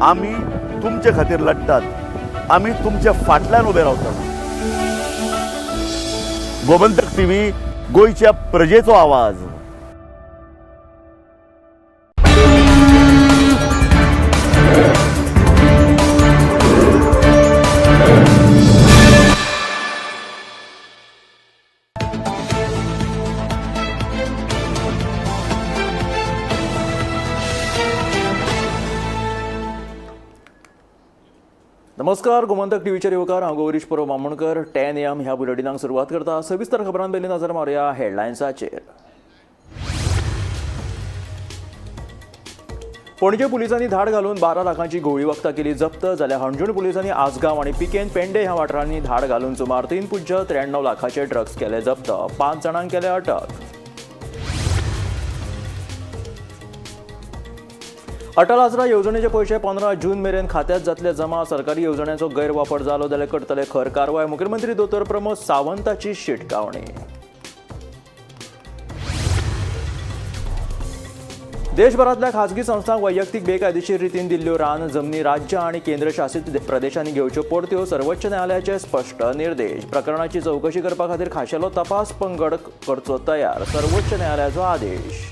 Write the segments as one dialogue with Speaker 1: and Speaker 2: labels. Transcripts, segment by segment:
Speaker 1: आमी तुमचे खातीर लडटात, आमी तुमच्या फाटल्यान उबे रावतात. गोमंतक टीव्ही, गोंयच्या प्रजेचो आवाज.
Speaker 2: नमस्कार, गोमंतक टीव्हीचेर येवकार. हांव गौरीश परब बामणकर. 10 AM ह्या बुलेटिनाक सुरवात करता. सविस्तर खबरां पयलीं नजर मारुया हेडलायन्साचेर. पणजे पुलिसांनी धाड घालून 12 लाखांची घुंवळी वखदां केली जप्त, जाल्यार हणजूण पुलिसांनी आसगांव आनी पिकेन पेंडे ह्या वाठारांनी धाड घालून सुमार 3.93 लाखाचे ड्रग्स केले जप्त, 5 जाणांक केले अटक. अटल आसरा येवजणेचे पयशे 15 जून मेरेन खात्यात जातले जमा. सरकारी येवजण्यांचो गैरवापर जालो जाल्यार करतले खर कारवाय, मुखेलमंत्री दोतोर प्रमोद सावंताची शिटकावणी. देशभरांतल्या खाजगी संस्थांक वैयक्तीक बेकायदेशीर रितीन दिल्ल्यो रान जमनी राज्य आनी केंद्रशासीत प्रदेशांनी घेवच्यो परत्यो, सर्वोच्च न्यायालयाचे स्पश्ट निर्देश. प्रकरणाची चवकशी करपा खातीर खाशेलो तपास पंगड करचो तयार, सर्वोच्च न्यायालयाचो आदेश.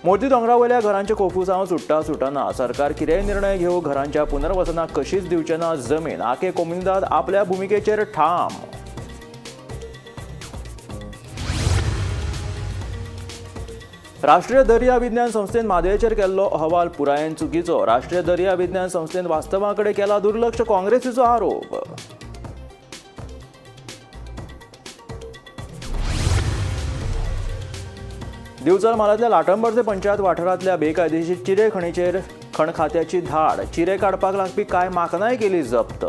Speaker 2: मोर्ती दोंगरावयल्या घरांचे कोफुसांव सुट्टा सुटना. सरकार कितेंय निर्णय घेवं, घरांच्या पुनर्वसनाक कशीच दिवचे ना जमीन, आके कोमुनिदाद आपल्या भुमिकेचेर ठाम. राष्ट्रीय दर्या विज्ञान संस्थेन म्हादयचेर केल्लो अहवाल पुरायेन चुकीचो. राष्ट्रीय दर्या विज्ञान संस्थेन वास्तवा कडेन केला दुर्लक्ष, काँग्रेसीचो आरोप. दिवचल म्हालांतल्या लाटंबर्जे पंचायत वाठारांतल्या बेकायदेशीर चिरे खणीचेर खण खात्याची धाड. चिरे काडपाक लागपी कांय माकनाय केली जप्त.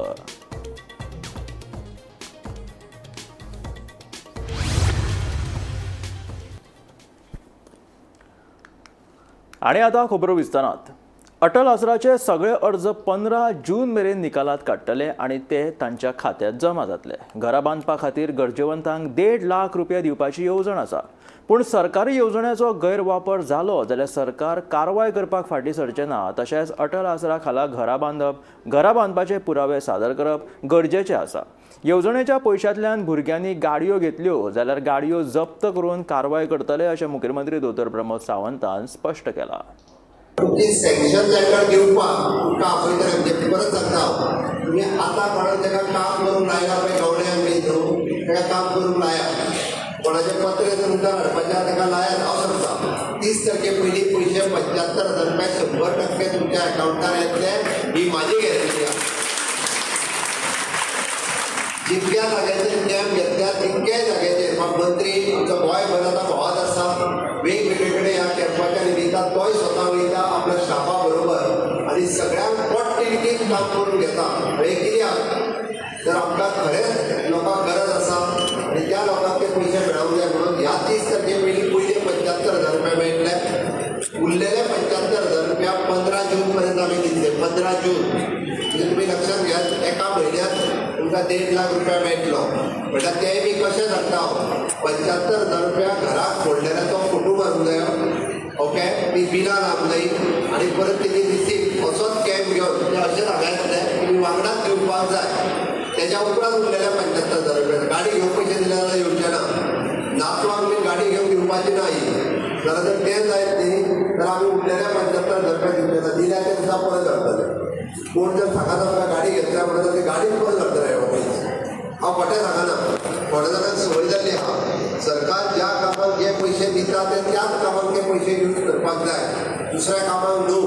Speaker 2: आणि आता खबरो विस्तारात. अटल आसराचे सगळे अर्ज 15 जून मेरेन निकालात काडटले आनी ते तांच्या खात्यात जमा जातले. घरां बांदपा खातीर गरजेवंतांक 1.5 लाख रुपया दिवपाची येवजण आसा. पूण सरकारी येवजण्याचो गैरवापर जालो जाल्यार सरकार कारवाय करपाक फाटीं सरचें ना. तशेंच अटल आसरा खाला घरां बांदप, घरां बांदपाचे पुरावे सादर करप गरजेचें आसा. येवजणेच्या पयशांतल्यान भुरग्यांनी गाडयो घेतल्यो जाल्यार गाडयो जप्त करून कारवाय करतले, अशें मुखेलमंत्री दोतोर प्रमोद सावंतान स्पश्ट केलां.
Speaker 3: तुमची सँक्शन लेटर घेवपाक तुमकां आपयतले. म्हणजे परत सांगता हांव, तुमी आतां कोणाक ताका काम करूंक लायला पळय, गवळ्यांक बी न्हू, ताका काम करूंक लायात. कोणाचें पत्र तुमकां हाडपाचें आहा ताका लायात. हांव सांगता, 30 तारखे पयलीं पयशे 75,000 रुपया 100% तुमच्या एकावंटार येतले, ही म्हाजी गॅरंटी आहा. जितक्या जाग्याचेर कॅम्प घेतल्या तितक्याय जाग्याचेर म्हाका मंत्री आमचो गोंयभर आतां भोंवत आसा. वेगवेगळे कडेन ह्या कॅम्पाच्या निमित्तान तोय स्वता वयता आपल्या स्टाफा बरोबर आनी सगळ्यांक पोटतिडकीन काम करून घेता. हें कित्याक तर आमकां खरेंच लोकांक गरज आसा आनी त्या लोकांक ते पयशे मेळोंक जाय म्हणून ह्या 30 तारखे पयलीं पयले 75,000 रुपया मेळटले. उरलेले 75,000 रुपया 15 जून पर्यंत आमी दितले. 15 जून म्हणजे तुमी लक्षात घेयात, एका म्हयन्यात तुमकां 1.5 लाख रुपया मेळटलो. म्हणल्यार तेय बी कशें सांगता हांव, 75,000 रुपया घराक फोडलेल्याचो फोटो मारूंक जायो, ओके, ती बिलां लावंक जायी आनी परत तेजी रिसीप्ट. असोच कॅम्प घेवन ते अशें सांगा येतलें, तुमी वांगडाच दिवपाक जाय. तेज्या उपरांत उरलेले 75,000 रुपया. गाडी घेवन पयशे दिले जाल्यार येवचे ना. नातवांक बी गाडी घेवन दिवपाची ना ही. जाल्यार जर तें जायत न्ही तर आमी उरलेले 75,000 रुपया दिवचे ना. दिल्या ते दिसा परत घालतले. कोण जर सांगत आमकां गाडी घेतल्या म्हणून, तर ती गाडीच परत घालतले. हांव खोटें सांगना. थोड्या जाणांक संवय जाल्ली आहा. सरकार ज्या कामाक जे पयशे दिता ते त्याच कामाक ते पयशे यूज करपाक जाय, दुसऱ्या कामाक न्हू.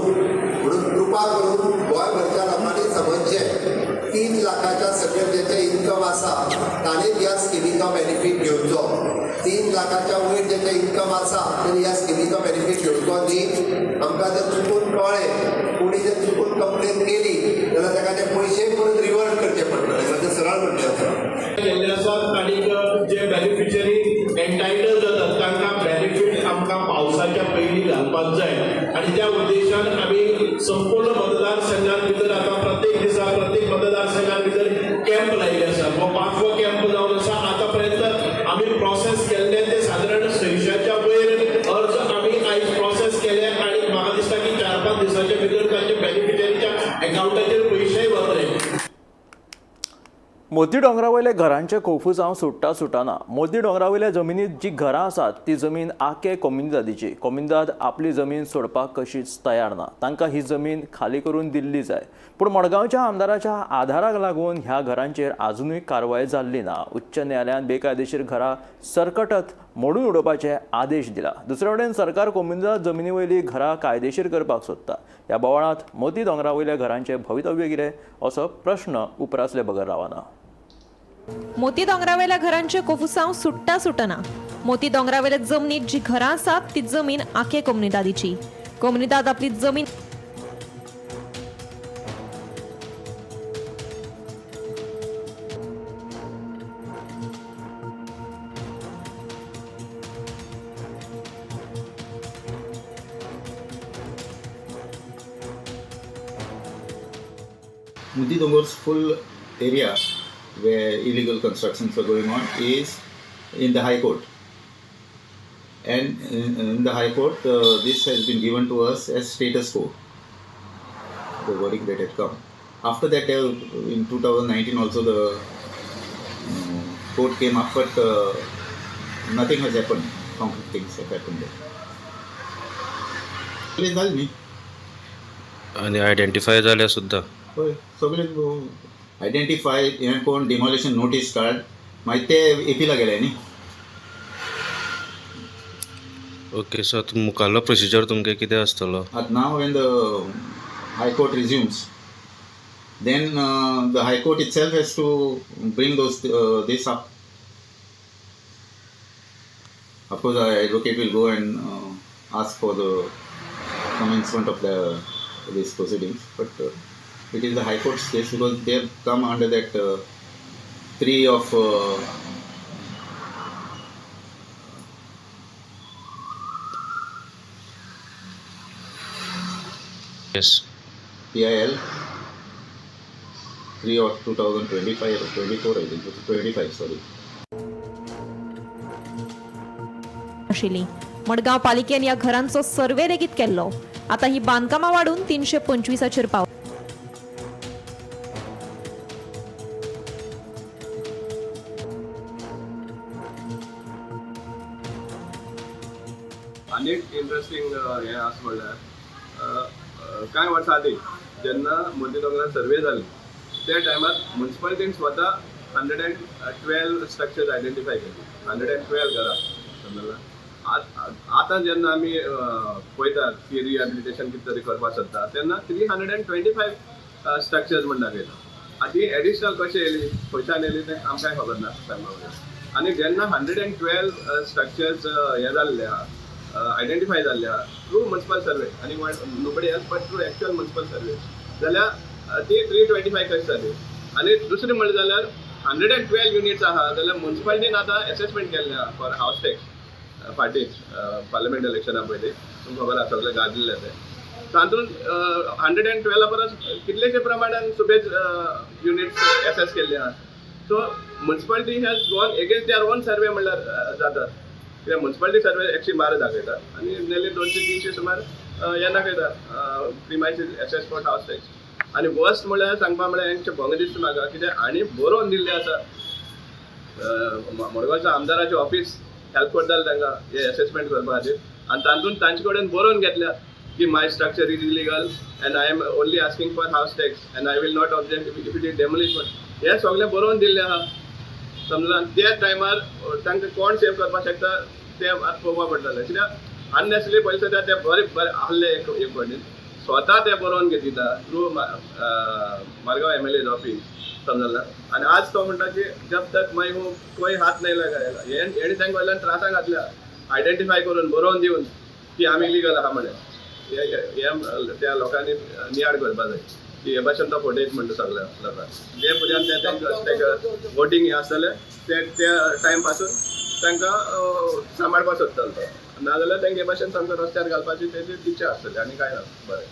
Speaker 3: म्हणून कृपा करून गोंयभरच्या लोकांनी समजचें, 3 लाखाच्या सकयल जेचें इन्कम आसा ताणें ह्या स्किमीचो बेनिफीट घेवचो. 3 लाखाच्या वयर जेचें इन्कम आसा तेणी ह्या स्किमीचो बेनिफीट घेवचो न्ही. आमकां जर चुकून कळ्ळें, कोणी जर चुकून कंप्लेन केली जाल्यार ताका ते पयशे परत रिवर्ट करचे पडटले. म्हणजे सरळ म्हणचें आसा.
Speaker 4: केल्ले आसात आनी जे बेनिफिशरी एंटायटल जातात तांकां बेनिफीट आमकां पावसाच्या पयलीं घालपाक जाय आनी त्या उद्देशान आमी संपूर्ण मतदारसंघात भितर आतां प्रत्येक दिसा प्रत्येक मतदारसंघात भितर कॅम्प लायिल्ले आसात. हो पांचवो कॅम्प जावन आसा. आतां पर्यंत आमी प्रोसेस केल्ले ते सादारण 600च्या वयर अर्ज आमी आयज प्रोसेस केले आनी म्हाका दिसता की 4-5 दिसाच्या भितर तांचे बेनिफिट एकावंटाचेर पयशेय वतले.
Speaker 2: मोती दोंगरावयले घरांचे कोफुसांव सुट्टा सुटाना. मोती दोंगरावयल्या जमिनीत जी घरां आसात ती जमीन आके कोमुनिदादीची. कोमुनिदाद आपली जमीन सोडपाक कशीच तयार ना. तांकां ही जमीन खाली करून दिल्ली जाय. पूण मडगांवच्या आमदाराच्या आधाराक लागून ह्या घरांचेर आजुनूय कारवाय जाल्ली ना. उच्च न्यायालयान बेकायदेशीर घरां सरकटत मोडून उडोवपाचे आदेश दिला. दुसरे वटेन सरकार कोमुनिदाद जमिनी वयली घरां कायदेशीर करपाक सोदता. ह्या बोवाळांत मोती दोंगरावयल्या घरांचें भवितव्य कितें असो प्रश्न उप्रासले बगर रावना.
Speaker 5: मोती दोंगरावेल्या घरांचे कोफुसांव सुट्टा सुटना. मोती दोंगरावेल्या जमनीत जी घरां आसात ती जमीन आके कोमुनिदादीची. कोमुनिदाद आपली जमीन
Speaker 6: Moti Dongor's full area where illegal constructions were going on is in the High Court. And in the High Court, this has been given to us as status quo, the verdict that had come. After that, in 2019 also the court came up, but nothing has happened. Concrete things have happened there. सगळे जाले न्ही.
Speaker 7: आनी identify जाल्यार सुद्दां?
Speaker 6: हय, सगळे identify हें कोण डिमॉलिशन नोटीस काड, मागीर ते एपीला गेले न्ही.
Speaker 7: ओके, सो आतां मुखारलो प्रोसिजर तुमगे कितें आसतलो?
Speaker 6: आतां now when the High Court resumes, then the High Court itself has to bring those this up. Of course, our advocate will go and ask for the commencement of the these proceedings, but it is the High Court's case because they have come under that 3 of
Speaker 7: yes.
Speaker 6: PIL 3 of 2025 or 24, I think, 25, sorry.
Speaker 5: आशिल्ली. मडगांव पालिकेन ह्या घरांचो survey लेगीत केल्लो. आतां ही बांदकामां वाडून 325चेर पाव.
Speaker 8: आनी एक इंट्रस्टींग हें आसा म्हणल्यार कांय वर्सां आदीं जेन्ना मोती दोंगरार सर्वे जाली त्या टायमार मुन्सिपालिटीन स्वता 112 स्ट्रक्चर्स आयडेंटिफाय केली, 112 घरां, समजला. आतां जेन्ना आमी पळयतात की रिहेबिलिटेशन कितें तरी करपाक सोदता तेन्ना 325 स्ट्रक्चर्स म्हण दाखयता. आतां ही एडिशनल कशें येयली, खंयच्यान येयली तें आमकांय खबर ना सांगपाक वयर. आनी जेन्ना 112 स्ट्रक्चर्स हे जाल्ले आहा, आयडेंटिफाय जाल्ले आहा थ्रू मुन्सिपल सर्वे आनी nobody else but through actual municipal survey, जाल्यार ती 325 कशी जाली? आनी दुसरें म्हणलें जाल्यार 112 युनिट्स आहा जाल्यार मुन्सिपालिटीन आतां एसेसमेंट केल्लें आहा फॉर हावस टॅक्स फाटीं पार्लमेंट इलेक्शना पयलीं, तुमकां खबर आसा, सगळें गाजलेलें तें. तातूंत 112 परस कितलेशे प्रमाणान सुबेज युनिट्स एसेस केल्ले आहा. So municipality has gone against their own survey म्हणल्यार जाता. कित्याक मुन्सिपालिटी सर्वे 112 दाखयता आनी नेले 200-300 सुमार हें दाखयता premises assess for house tax. आनी वर्स्ट म्हणल्यार सांगपा म्हणल्यार हेंचे भंग दिसता म्हाका, कित्याक हांणी बरोवन दिल्लें आसा, मडगांवच्या आमदाराचें ऑफिस हेल्प करतालें तांकां हे एसेसमेंट करपा खातीर आनी तातूंत तांचे कडेन बरोवन घेतल्या की my structure is illegal and I am only asking for house tax and I will not object if it is demolition. हें सगळें बरोवन दिल्लें आहा, समजला. त्या टायमार तांकां कोण सेव करपाक शकता तें आतां पळोवपा पडटलें, कित्याक अननेसरी पयशे ते बरे बरे आहले. एक एक फावटी स्वता ते बरोवन घेतिता थ्रू मारगांव एमएलए ऑफिस, समजला. आनी आज तो म्हणटा की जब तक मैं हूँ कोई हात नहीं लगाएगा. हें हेणी तांकां वयल्यान त्रासाक घातल्या आयडेंटिफाय करून बरोवन दिवन की आमी इलिगल आहा म्हणून. हे त्या लोकांनी नियाळ करपा जाय की हे भाशेन तो फुटेज म्हणटा सगळ्या लोकांक जे पर्यंत ते तांकां वोटींग हें आसतलें ते त्या टायम पासून तांकां सांबाळपाक सोदतलो तो, नाजाल्यार तांकां हे भाशेन सामकें रस्त्यार घालपाची तेजी इच्छा आसतली आनी कांय ना. बरें.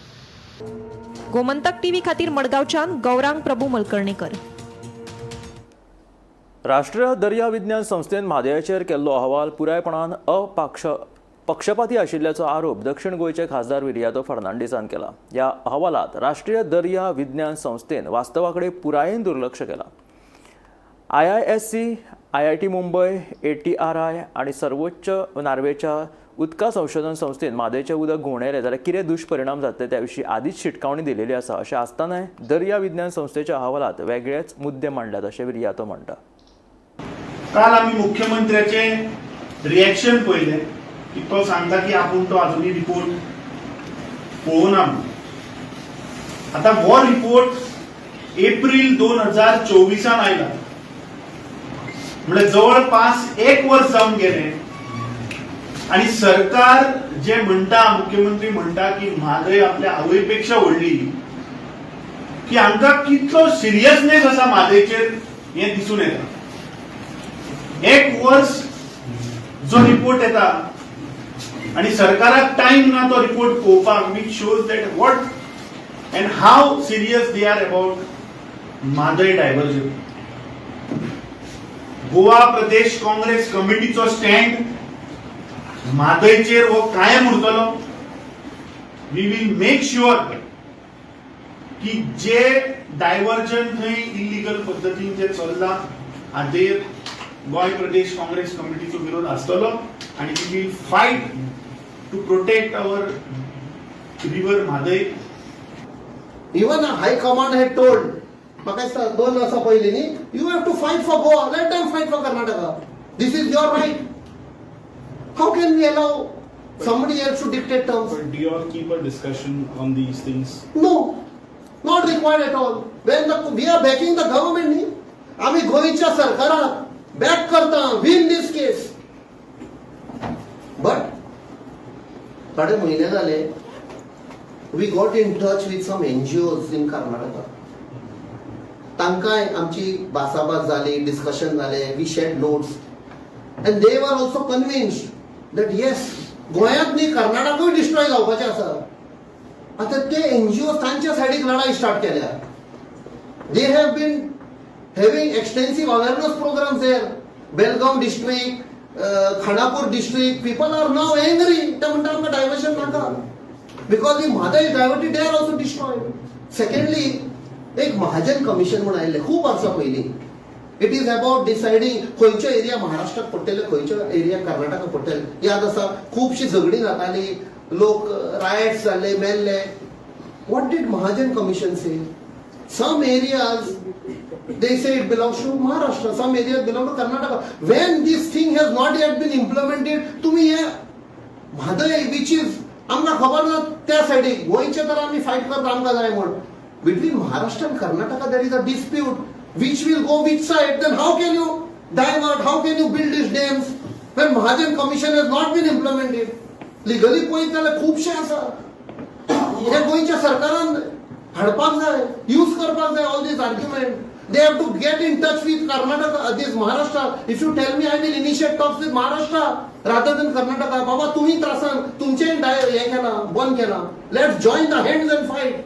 Speaker 5: गोमंतक टीव्ही खातीर मडगांवच्यान गौरांग प्रभू मलकर्णेकर.
Speaker 2: राष्ट्रीय दर्या विज्ञान संस्थेन म्हादयाचेर केल्लो अहवाल पुरायपणान पक्षपाती आशिल्ल्याचो आरोप दक्षिण गोंयचे खासदार विरियातो फर्नांडीसान केला. ह्या अहवालात राष्ट्रीय दर्या विज्ञान संस्थेन वास्तवा कडेन पुरायेन दुर्लक्ष केलां. IISc, IIT Mumbai, ATRI आनी सर्वोच्च नार्वेच्या उदका संशोधन संस्थेन म्हादयचें उदक घुंवडायलें जाल्यार कितें दुश्परिणाम जातले त्या विशीं आदींच शिटकावणी दिलेली आसा. अशें आसतनाय दर्या विज्ञान संस्थेच्या अहवालात वेगळेच मुद्दे मांडल्यात अशें विरियातो म्हणटा.
Speaker 9: काल आमी मुख्यमंत्र्याचे रिएक्शन पळयलें की तो सांगता की आपूण तो अजुनूय रिपोर्ट पळोवना म्हणून. आतां हो रिपोर्ट एप्रील 2024 आयला, म्हणजे जवळपास एक वर्स जावन गेलें आणि सरकार जे म्हणटा, मुख्यमंत्री म्हणटा की म्हादय आपल्या आवयपेक्षा व्हडली, की हांकां कितलो सिरियसनेस आसा म्हादयचेर हें दिसून येता. एक वर्स जो रिपोर्ट येता आणि सरकाराक टायम ना तो रिपोर्ट पळोवपाक, which shows that what and how serious they are about Mhadei diversion. Goa Pradesh Congress कमिटीचो स्टँड म्हादयचेर हो कायम उरतलो. We will make sure की जे डायव्हर्जन थंय इलिगल पद्दतीन जे चल्लां हाजेर गोंय प्रदेश काँग्रेस कमिटीचो विरोध आसतलो आणि we will fight to protect our river Mhadei.
Speaker 3: Even high command had told, म्हाका दिसता 2 वर्सां पयलीं न्ही, you have to fight for Goa, let them fight for Karnataka, this is your right. How can we allow somebody else to dictate terms?
Speaker 10: But do you all keep a discussion on these things?
Speaker 3: No, not required at all. When we are backing the government न्ही, आमी गोंयच्या सरकाराक back करता, win this case. But थोडे म्हयने जाले, we got in touch with some NGOs in Karnataka. तांकांय आमची भासाभास जाली, डिस्कशन जालें, we share notes and they were also convinced that yes, गोंयांत न्ही, कर्नाटकूय डिस्ट्रॉय जावपाचें आसा. आतां ते एनजीओ तांच्या सायडीक लढाई स्टार्ट केल्या. They have been having extensive awareness programs there. Belgaum district, Khanapur district, people are now angry. ते म्हणटा, आमकां डायवर्शन नाका, because the Mhadei diverted, they are also destroyed. Secondly, एक महाजन कमिशन म्हूण आयिल्लें खूब वर्सां पयलीं. It is about deciding खंयचो एरिया महाराष्ट्राक पडटले, खंयचो एरिया कर्नाटकाक पडटले. याद आसा, खुबशीं झगडीं जातालीं, लोक रायट्स जाल्ले, मेल्ले. What did Mahajan Commission say? Some areas they say it belongs to Maharashtra, some areas belong to Karnataka. When this thing has not yet been implemented, तुम्ही हे म्हादय, which is आमकां खबर ना त्या सायडीक, गोंयचे तर आमी फायट करता आमकां जाय म्हूण. Between Maharashtra and Karnataka there is a dispute which will go which side. Then how can you divert, how can you build these dams when Mahajan Commission has not been implemented? Legally पळयत जाल्यार खुबशे आसा. हे गोंयच्या सरकारान हाडपाक जाय, use करपाक जाय all these argument. They have to get in touch with Karnataka, this Maharashtra. If you tell me, I will initiate talks with Maharashtra rather than Karnataka. बाबा, तुम्ही त्रासान तुमचे हे केलां, बंद केलां, let's join the hands and fight.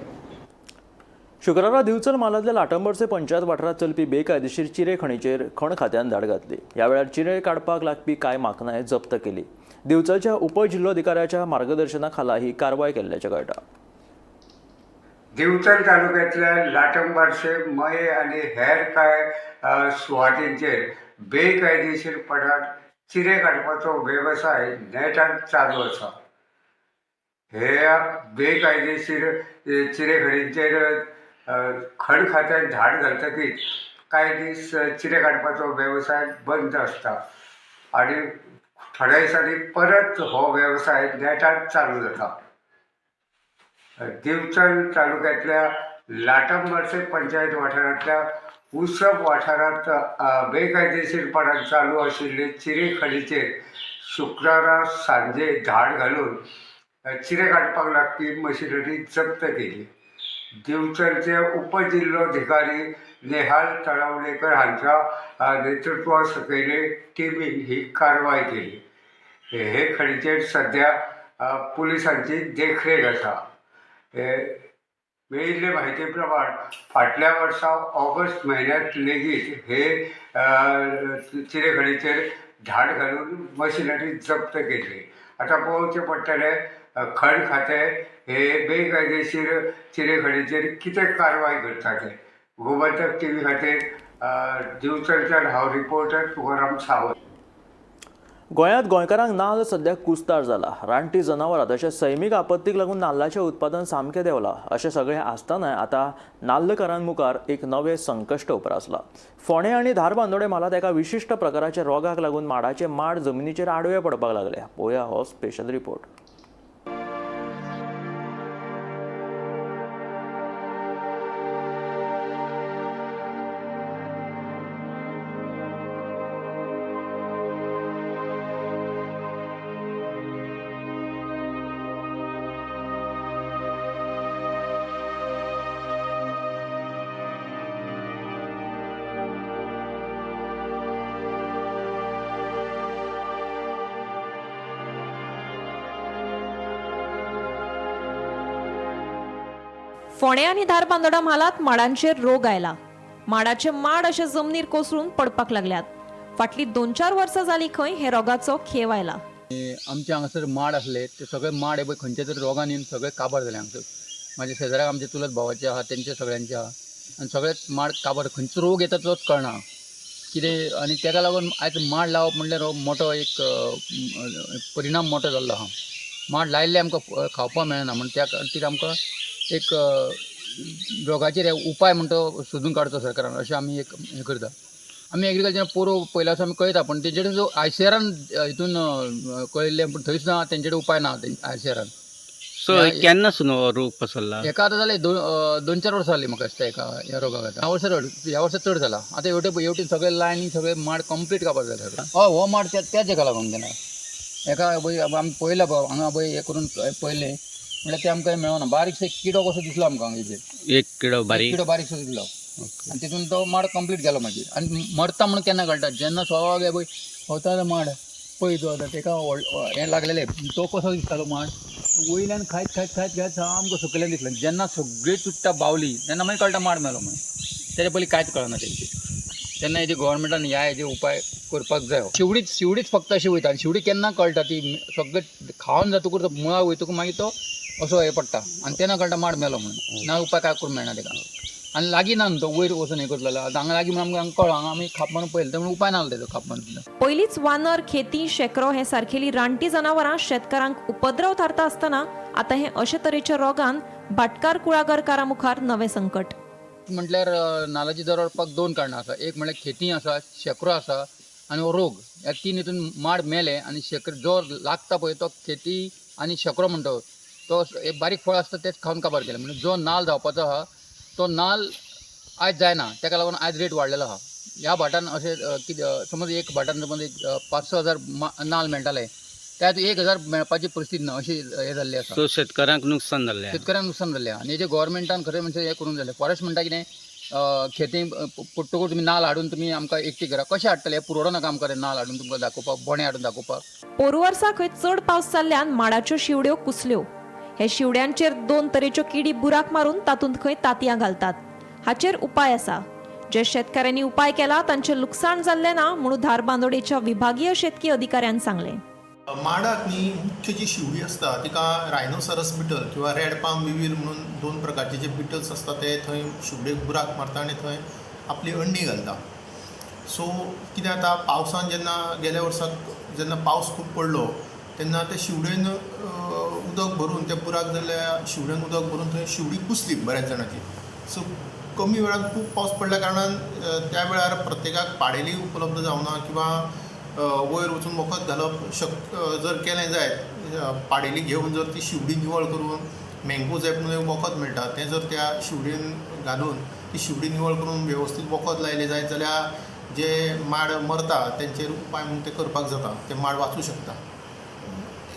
Speaker 2: शुक्रारा दिवचल म्हालांतल्या लाटंबरसे पंचायत वाठारांत चलपी बेकायदेशीर चिरे खणीचेर खण खात्यान धाड घातली. ह्या वेळार चिरे काडपाक लागपी कांय माकनाय जप्त केली. दिवचलच्या उपजिल्लोधिकाऱ्याच्या मार्गदर्शना खाला ही कारवाय केल्ल्याचें कळटा.
Speaker 11: दिवचल तालुक्यांतल्या लाटंबारशे, मये आनी हेर कांय सुवातींचेर बेकायदेशीरपणान चिरे काडपाचो वेवसाय नेटान चालू आसा. हे बेकायदेशीर चिरे खणींचेर खण खात्यान धाड घालतकीच कांय दीस चिरे काडपाचो वेवसाय बंद आसता आनी थोड्या दिसांनी परत हो वेवसाय नेटान चालू जाता. दिवचल तालुक्यांतल्या लाटंबार्से पंचायत वाठारांतल्या उसप वाठारांत बेकायदेशीरपणान चालू आशिल्ले चिरे खणीचेर शुक्रारा सांजे धाड घालून चिरे काडपाक लागपी मशिनरी जप्त केली. दिवचलचे उपजिल्लोधिकारी नेहाल तळावलेकर हांच्या नेतृत्वा सकयले टिमीन ही कारवाय केली. हे खणीचेर सध्या पुलिसांची देखरेख आसा. हे मेळिल्ले म्हायती प्रमाण फाटल्या वर्सा ऑगस्ट म्हयन्यांत लेगीत हे चिरे खणीचेर धाड घालून मशिनरी जप्त केल्ली. आतां पळोवचें पडटलें खण खातें हे बेकायदेशीर चिरेखणीचेर कितें कारवाय करता तें. गोमंतक टीव्ही खातीर दिवचलच्यान हांव रिपोर्टर तुकाराम सावंत.
Speaker 2: गोंयांत गोंयकारांक नाल्ल सद्याक कुस्तार जाला. रानटी जनावरां तशेंच सैमीक आपत्तीक लागून नाल्लाचें उत्पादन सामकें देंवलां. अशें सगळें आसतनाय आतां नाल्लकारां मुखार एक नवें संकश्ट उप्रासलां. फोंडें आनी धारबांदोडें म्हालांत एका विशिश्ट प्रकाराच्या रोगाक लागून माडाचे माड जमनीचेर आडवे पडपाक लागले. पळोवया हो स्पेशल रिपोर्ट.
Speaker 5: फोंडें आनी धारबांदोडा म्हालांत माडांचेर रोग आयला. माडाचे माड अशे जमनीर कोसळून पडपाक लागल्यात. फाटलीं 2-4 वर्सां जाली खंय हे रोगाचो खेव आयला.
Speaker 12: आमच्या हांगासर माड आसले ते सगळे माड हे पळय खंयच्या तरी रोगान येवन सगळे काबार जाले हांगासर. म्हाज्या शेजाऱ्याक आमच्या चुलत भावाचे आहा, तेंचे सगळ्यांचे आहा आनी सगळेच माड काबार. खंयचो रोग येता तोच कळना कितें. आनी तेका लागून आयज माड लावप म्हणल्यार हो मोठो एक परिणाम मोठो जाल्लो आहा. माड लायिल्ले आमकां खावपाक मेळना म्हण त्या खातीर आमकां एक रोगाचेर उपाय म्हणटा तो सोदून काडचो सरकारान अशें आमी एक हें करता. आमी एग्रीकल्चर पोरो पयल्या वर्सा आमी कळयता, पूण तेंचे कडेन जो आयसीआरान हितून कळयल्लें पूण थंय सुद्दां तेंचे कडेन उपाय ना आयसीआरान.
Speaker 7: सो केन्ना सून हो रोग पसरला?
Speaker 12: हेका आतां जालें 2-4 वर्सां जालीं म्हाका दिसता हेका ह्या रोगाक. आतां ह्या वर्सा चड जाला. आतां हेवटेन सगळे लायनी सगळे माड कंप्लीट काबार जाले. हय, हो माड त्याच हेका लागून गेला. हेका पळय आमी पळयला हांगा पळय हें करून पळयलें म्हणल्यार ते आमकां मेळना. बारीकसो किडो कसो दिसलो आमकां हांगा.
Speaker 7: एक किडो बारीक,
Speaker 12: किडो बारीकसो दिसलो आनी तितून तो माड कंप्लीट गेलो मागीर. आनी मरता म्हणून केन्ना कळटा, जेन्ना सगळे पळय वता माड पळय तो आतां तेका हें लागलेलें तो कसो दिसतालो माड वयल्यान खायत खायत खायत खायत सामको सकयल्यान दिसलो. जेन्ना सगळी चुट्टां बावली तेन्ना मागीर कळटा माड मेलो म्हणून. तेजे पयलीं कांयच कळना तेंचे. तेन्ना हेजे गव्हर्मेंटान ह्या हेजे उपाय करपाक जायो. शिवडीच फक्त अशी वयता आनी शिवडी केन्ना कळटा ती सगळें खावन जातकूच मुळा वयतकूच मागीर तो असो हें पडटा आनी तेन्ना कळटा माड मेलो म्हणून. ना उपाय काय करूंक मेळना तेका. आनी लागीं ना न्हू तो वयर वचून हें करतलो. आतां हांगा लागीं म्हणून आमकां कळ्ळो, हांगा आमी खाप मारून पळयलें म्हणून उपाय ना तेजो खाप मारून.
Speaker 5: पयलींच वानर, खेती, शेकरो हे सारकेली रानटी जनावरां शेतकारांक उपद्रव थारता आसतना आतां हे अशे तरेच्या रोगान भाटकार कुळागरकारां मुखार नवें संकट.
Speaker 12: म्हटल्यार नाल्लाची दर वाडपाक 2 कारणां आसा. एक म्हळ्यार खेती आसा, शेकरो आसा आनी हो रोग. ह्या 3 हितून माड मेले आनी शेकर जो लागता पळय तो खेती आनी शेकरो म्हणटा तो एक बारीक फळ आसता तेच खावन काबार केलें. म्हणजे जो नाल जावपाचो आहा तो नाल आयज जायना, तेका लागून आयज रेट वाडलेलो आहा. ह्या भाटान अशें कितें समज एक भाटान समज एक 5-6 हजार नाल मेळटाले, त्यात 1,000 मेळपाची परिस्थिती ना अशी हें जाल्ली आसा.
Speaker 7: सो शेतकऱ्यांक नुकसान जाल्लें,
Speaker 12: शेतकऱ्यांक नुकसान जाल्लें. आनी हेजें गव्हर्मेंटान खरें म्हणजे हें करूंक जालें. फॉरेस्ट म्हणटा कितें खेती पडटकूच तुमी नाल हाडून तुमी आमकां एकटी करा कशें हाडटले, पुरवडो नाका आमकां नाल हाडून तुमकां दाखोवपाक, बोणे हाडून दाखोवपाक.
Speaker 5: पोरू वर्सा खंय चड पावस जाल्ल्यान माडाच्यो शिवड्यो कुसल्यो. हे शिवड्यांचेर 2 तरेच्यो किडी बुराक मारून तातूंत खंय तांतयां घालतात. हाचेर उपाय आसा. जे शेतकाऱ्यांनी उपाय केला तांचें लुकसाण जाल्लें ना म्हणून धारबांदोडेच्या विभागीय शेतकी अधिकाऱ्यान सांगलें.
Speaker 13: माडाक न्ही मुख्य जी शिवडी आसता तिका रायनोसरस बिटल किंवा रेड पाम विवील म्हणून 2 प्रकारचे जे बिटल्स आसता ते थंय शिवडेक बुराक मारता आनी थंय आपली अंडी घालता. सो कितें जाता, पावसान जेन्ना गेल्या वर्साक जेन्ना पावस खूब पडलो तेन्ना ते शिवडेन उदक भरून त्या बुराक जाल्ल्या शिवडेन उदक भरून थंय शिवडी कुसली बऱ्याच जाणांची. सो कमी वेळान खूब पावस पडल्या कारणान त्या वेळार प्रत्येकाक पाडेली उपलब्ध जावना किंवा वयर वचून वखद घालप जर केलें जायत, पाडेली घेवन जर ती शिवडी निवळ करून मँगो झॅप म्हणून वखद मेळटा तें जर त्या शिवडेन घालून ती शिवडी निवळ करून वेवस्थीत वखद लायलें जायत जाल्यार जे माड मरता तेंचेर उपाय म्हणून ते करपाक जाता, ते माड वाचूं शकता.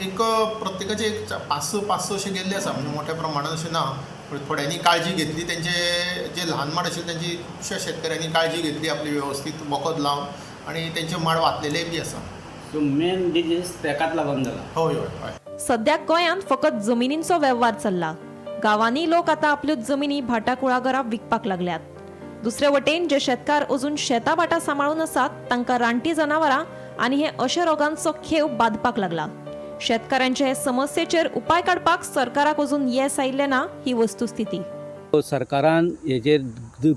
Speaker 13: एक प्रत्येकाचे एक 5-6 अशें गेल्ले आसा, म्हणजे मोठ्या प्रमाणान अशें ना, पूण थोड्यांनी काळजी घेतली, तेंचे जे ल्हान माड आशिल्ले तेंची खुबश्या शेतकऱ्यांनी काळजी घेतली आपली वेवस्थीत वखद लावन आनी तेंचे माड वाचलेले बी आसा.
Speaker 14: सो मेन डिजीज तेकाच लागून जाला.
Speaker 13: हय हय हय.
Speaker 5: सद्याक गोंयांत फकत जमिनींचो वेव्हार चल्ला. गांवांनी लोक आतां आपल्यो जमिनी भाटां कुळागरां विकपाक लागल्यात. दुसरे वटेन जे शेतकार अजून शेतां भाटां सांबाळून आसात तांकां रानटी जनावरां आनी हे अशे रोगांचो खेव बादपाक लागला. शेतकारांचे हे समस्येचेर उपाय काडपाक सरकाराक अजून येस आयिल्लें ना ही वस्तुस्थिती.
Speaker 14: सरकारान हेजेर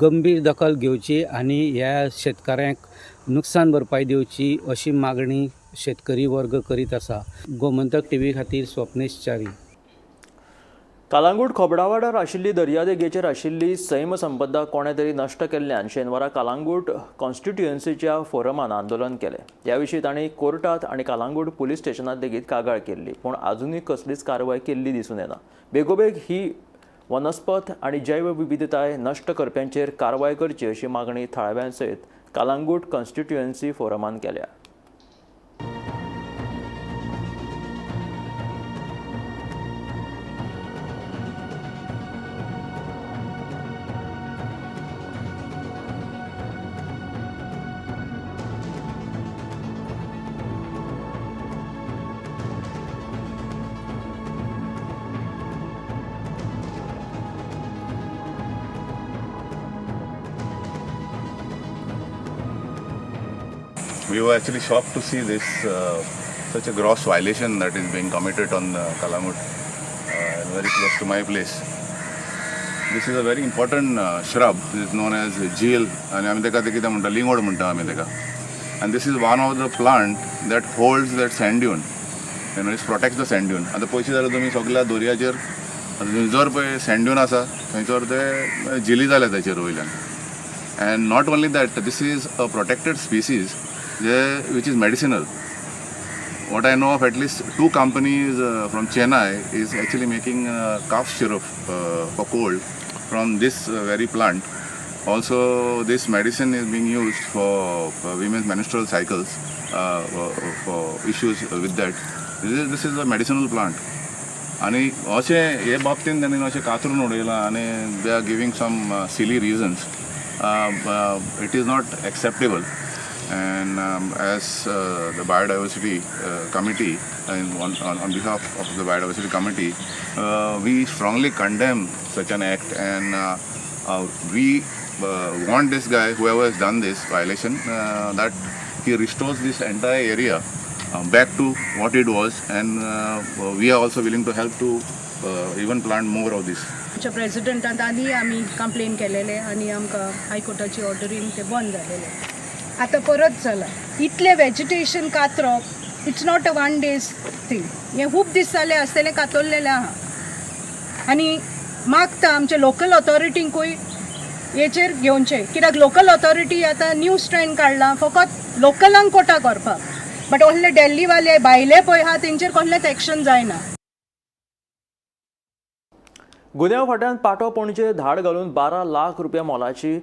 Speaker 14: गंभीर दखल घेवची आनी ह्या शेतकाऱ्यांक नुकसान भरपाय दिवची अशी मागणी शेतकरी वर्ग करीत आसा. गोमंतक टीव्ही खातीर स्वप्नेश च्यारी.
Speaker 2: कालांगूट खोबडावाडार आशिल्ली दर्यादेगेचेर आशिल्ली सैम संपदा कोणें तरी नश्ट केल्ल्यान शेनवारा कालांगूट कॉन्स्टिट्युएन्सीच्या फोरमान आंदोलन केलें. ह्या विशीं तांणी कोर्टात आनी कालांगूट पुलीस स्टेशनांत लेगीत कागाळ केल्ली, पूण आजुनूय कसलीच कारवाय केल्ली दिसून येना. बेगोबेग ही वनस्पत आनी जैवविविधताय नश्ट करप्यांचेर कारवाय करची अशी मागणी थळाव्यां सयत कालांगूट कॉन्स्टिट्युएन्सी फोरमान केल्या.
Speaker 15: We were actually shocked to see this such a gross violation that is being committed on Calangute, very close to my place. This is a very important shrub. It is known as jeel, and आमी तेका कितें म्हणटा, लिंगोड म्हणटा आमी तेका. And this is one of the plant that holds that sand dune. You know, it protects the sand dune. आतां पयशे जाल्यार तुमी सगल्या दर्याचेर जर पळय sand dune आसा थंयसर ते जिली जाल्या ताचेर वयल्यान. And not only that, this is a protected species which is medicinal. What I know of, at least 2 companies from Chennai is actually making cough syrup for cold from this very plant. Also, this medicine is being used for women's menstrual cycles, for issues with that. This is a medicinal plant. आणि अशें हे बाबतीन तांणी अशें कातरून उडयलां आनी they are giving some silly reasons. It is not acceptable. And as the Biodiversity Committee, and on behalf of the Biodiversity Committee, we strongly condemn such an act, and we want this guy, whoever has done this violation, that he restores this entire area back to what it was, and we are also willing to help to even plant more of this.
Speaker 16: आमच्या प्रेसिडेंटान आनी आमी complain केलेले आनी आमकां हायकोर्टाची ऑर्डरीन ते बंद जालेले. आतां परत जाला. इतलें vegetation कातरप it's not a one day's thing. हें खूब दीस जाले आसतलें कातरलेलें आहा आनी मागता आमच्या लोकल ऑथॉरिटींकूय हेचेर घेवचें, कित्याक लोकल ऑथॉरिटी आतां न्यू स्ट्रेंड काडलां फकत लोकलांक कोटा करपाक, बट कसले दिल्लीवाले भायले पळय आहा तेंचेर कसलेंच एक्शन जायना.
Speaker 2: गुन्यांव फांट्यान पाटो पणजे धाड घालून 12 लाख रुपया मोलाची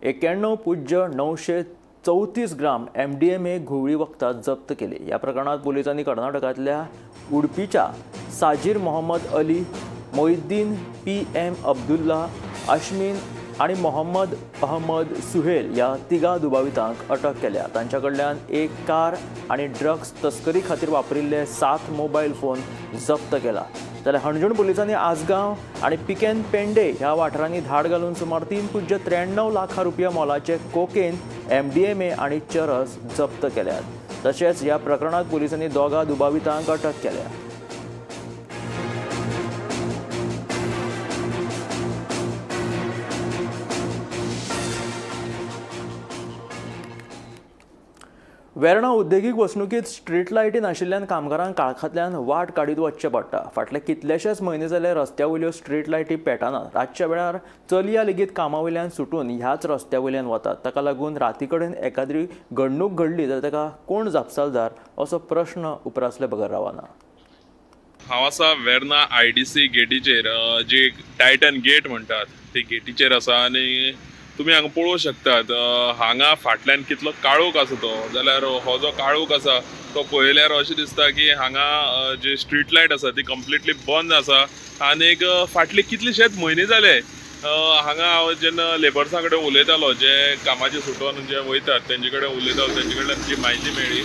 Speaker 2: 91.934 ग्राम MDMA घुंवळी वखदां जप्त केली. ह्या प्रकरणांत पोलिसांनी कर्नाटकांतल्या उडपीच्या साजीर मोहम्मद अली, मोहिद्दीन PM Abdullah, आशमीन आनी मोहम्मद अहमद सुहेल ह्या तिगां दुबावितांक अटक केल्या. तांच्या कडल्यान एक कार आनी ड्रग्स तस्करी खातीर वापरिल्ले 7 मोबायल फोन जप्त केला. जाल्यार हणजूण पोलिसांनी आसगांव आनी पिकेन पेंडे ह्या वाठारांनी धाड घालून सुमार 3.93 लाखां रुपया मोलाचे कोकेन, MDMA आनी चरस जप्त केल्यात. तशेंच ह्या प्रकरणांत पोलिसांनी 2 दुबावितांक अटक केल्या. वेर्णा उद्देगीक वसणुकीत स्ट्रीट लायटी नाशिल्ल्यान कामगारांक काळखांतल्यान वाट काडीत वचचें पडटा. फाटले कितलेशेच म्हयने जाले रस्त्या वयल्यो स्ट्रीट लायटी पेटना. रातच्या वेळार चलया लेगीत कामा वयल्यान सुटून ह्याच रस्त्या वयल्यान वतात. ताका लागून राती कडेन एकाद्री घडणूक घडली जाल्यार ताका कोण जापसालदार असो प्रश्न उप्रासले बगर रावना.
Speaker 17: हांव आसा वेर्णा IDC गेटीचेर, जी टायटन गेट म्हणटात ती गेटीचेर आसा आनी तुमी हांगा पळोवंक शकतात हांगा फाटल्यान कितलो काळोख आसा तो. जाल्यार हो जो काळोख आसा तो पळयल्यार अशें दिसता की हांगा जी स्ट्रीट लायट आसा ती कंप्लिटली बंद आसा आनीक फाटले कितलेशेच म्हयने जाले हांगा हांव जेन्ना लेबर्सां कडेन उलयतालो, जे कामाचे सुटोन जे वयतात तेंचे कडेन उलयतालो, तेंचे कडल्यान जी म्हायती मेळ्ळी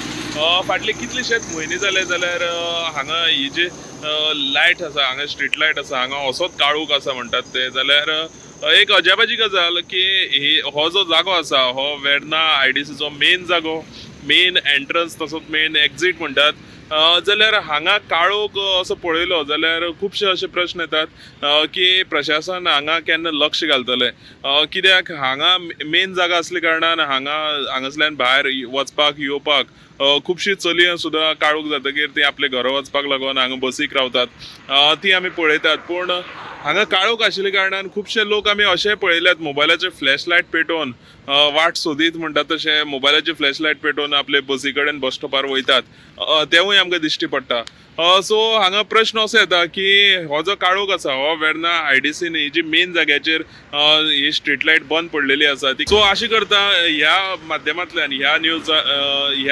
Speaker 17: फाटले कितलेशेच म्हयने जाले जाल्यार हांगा ही जी लायट आसा, हांगा स्ट्रीट लायट आसा, हांगा असोच काळोख आसा म्हणटात ते. जाल्यार एक अजापाची गजाल की ही हो जो जागो आसा हो वेर्णा IDCचो मेन जागो, मेन एंट्रन्स तसोच मेन एक्झीट म्हणटात. जाल्यार हांगा काळोख असो पळयलो जाल्यार खुबशे अशे प्रश्न येतात की प्रशासन हांगा केन्ना लक्ष घालतलें. कित्याक हांगा मेन जागा आसल्या कारणान हांगासल्यान भायर वचपाक येवपाक खुबशी चलयां सुद्दां काळोख जातकीर ती आपल्या घरा वचपाक लागून हांगा बसीक रावतात, ती आमी पळयतात. पूण हांगा काळोख आशिल्ल्या कारणान खुबशे लोक आमी अशें पळयल्यात मोबायलाचे फ्लॅश लायट पेटोवन वाट सोदीत म्हणटात तशें मोबायलाची फ्लॅश लायट पेटोवन आपले बसी कडेन बस स्टॉपार वयतात, तेवूय आमकां दिश्टी पडटा. सो हांगा प्रश्न असो येता की हो जो काळोख आसा हो वेर्ना आयडीसीन ही जी मेन जाग्याचेर ही स्ट्रीट लायट बंद पडलेली आसा ती. सो अशें करता ह्या माध्यमांतल्यान ह्या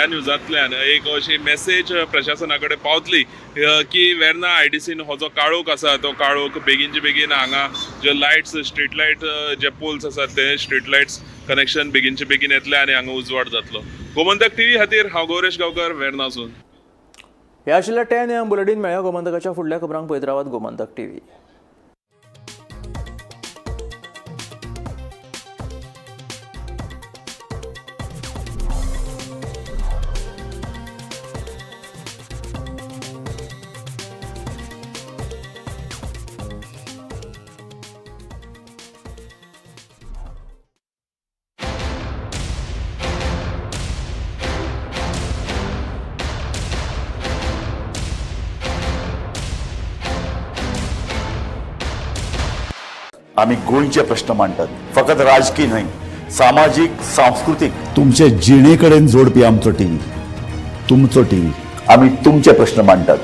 Speaker 17: न्यूजांतल्यान एक अशी मेसेज प्रशासना कडेन पावतली की वेर्ना आयडीसीन हो जो काळोख आसा तो काळोख बेगीनचे बेगीन हांगा ज्यो लायट्स स्ट्रीट लायट जे पोल्स आसात ते स्ट्रीट लायट्स कनेक्शन बेगीनचे बेगीन येतले आनी हांगा उजवाड जातलो. गोमंतक टीव्ही खातीर हांव गौरेश गांवकर, वेर्नासून.
Speaker 2: हे आशिल्ले 10 AM bulletin. मेळ्या गोमंतकाच्या फुडल्या खबरांक पळयत रावात गोमंतक टीव्ही.
Speaker 1: आमी गोंयचे प्रश्न मांडटात, फकत राजकी न्हय, सामाजीक, सांस्कृतीक, तुमचे जिणे कडेन जोडपी आमचो टीव्ही, तुमचो टीव्ही. आमी तुमचे प्रश्न मांडटात.